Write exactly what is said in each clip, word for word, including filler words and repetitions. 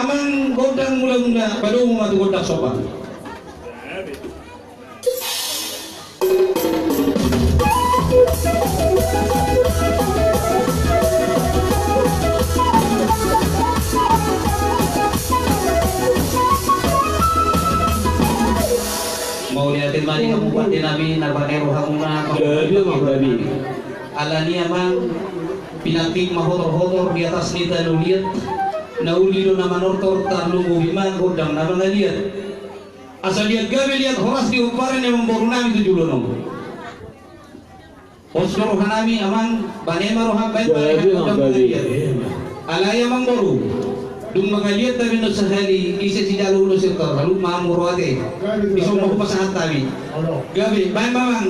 Amang gondang mula-mula, padomu ma tu gondang sombang. Mauliate ma di hamu pande nami na bane rohamuna. Jadi, Bang, jadi. Alani amang, pinantik ma hotor-hotor di atas ni tano liat, na uli do na manortor, tarlumobi ma gondang na mangaliat. Asa liat gabe liat horas di pomparan ni amangboru nami tu jolo on. Pos do roha nami amang, bane ma roham baen. Jadi, bane ma roham, jadi. Alai amangboru, dung mangaliat hami on sahali, ise sijalo ulos i, tarlumobi ma hamu ro ate. Dison ma hupasahat hami. Gabe, baen ma amang.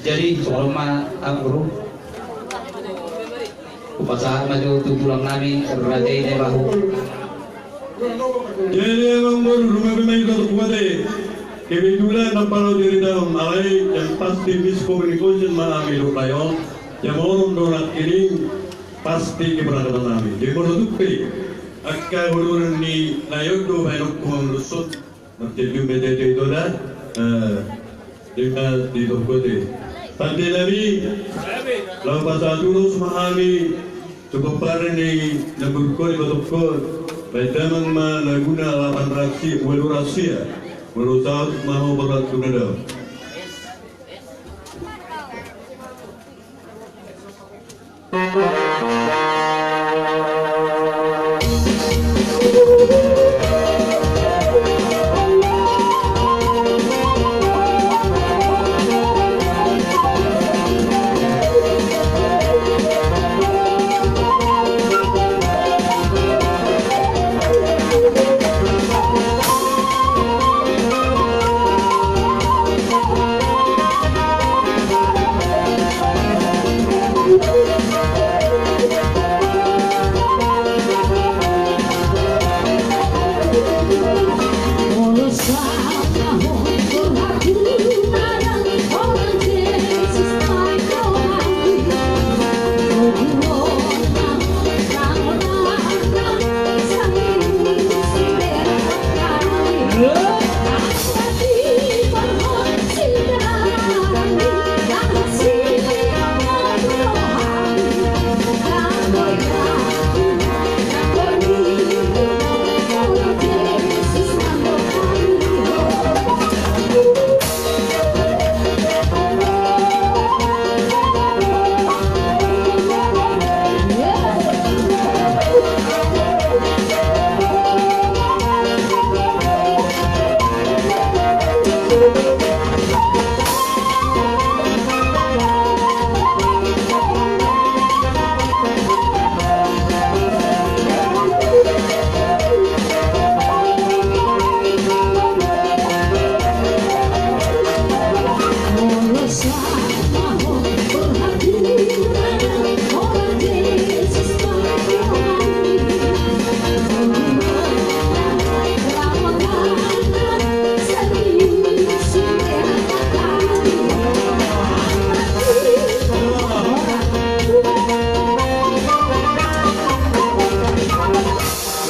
Jadi, songon on ma, amang boru. Hupasahat ma jo tu tulang nami, raja i Naibaho. Jadi, amang boru, nunga pe ma hita tu huta i. Kebetulan na pala jadi dalam alai, yang pasti miscommunication ma hami dohot lae on. Jam onom do nangkining pasti di berangkatan nami. Jadi molo tung pe angka huluan ni lae on do baen on tu mangan lusun. Martelium bete tu itu dah. Eh, tinggal di toko te. Pande nami, laho pasahat ulos ma hami tu pomparan ni na buruk on, di batokon. Baen damang ma laguna lapan rasia, ualu rasia. Molo saut ma ho berlak tu nadao.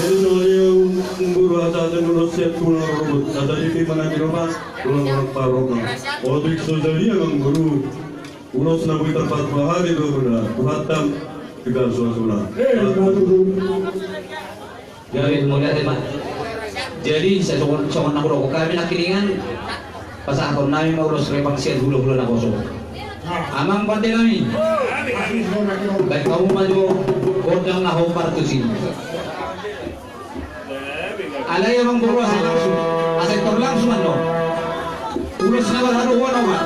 Jadi songon i, guru, asa ate molo siap tulang robot, asa di tim mana di rumah, tulang orang parok. Otik so jadi amang guru. Ulos na boi tarpatupa hami do guru, Tuhan tam, kita suasuna. Jadi mauliate ma. Jadi songon, songon na hudok hami nangkiningan, pasahaton nami ma ulos rempang sian hulahula na poso. Amang pande nami, baen hamu ma jo gondang na hombar tusi. Alai amang boru, asa langsung, asa tor langsung annon. Ulos na marhadomuan on ma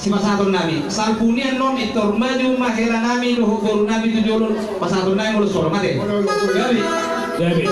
sipasahaton nami. Salpu ni annon i tor maju ma hela nami dohot boru nami tu jolo, pasahaton nami ulos holong, ate. Gabe. Gabe.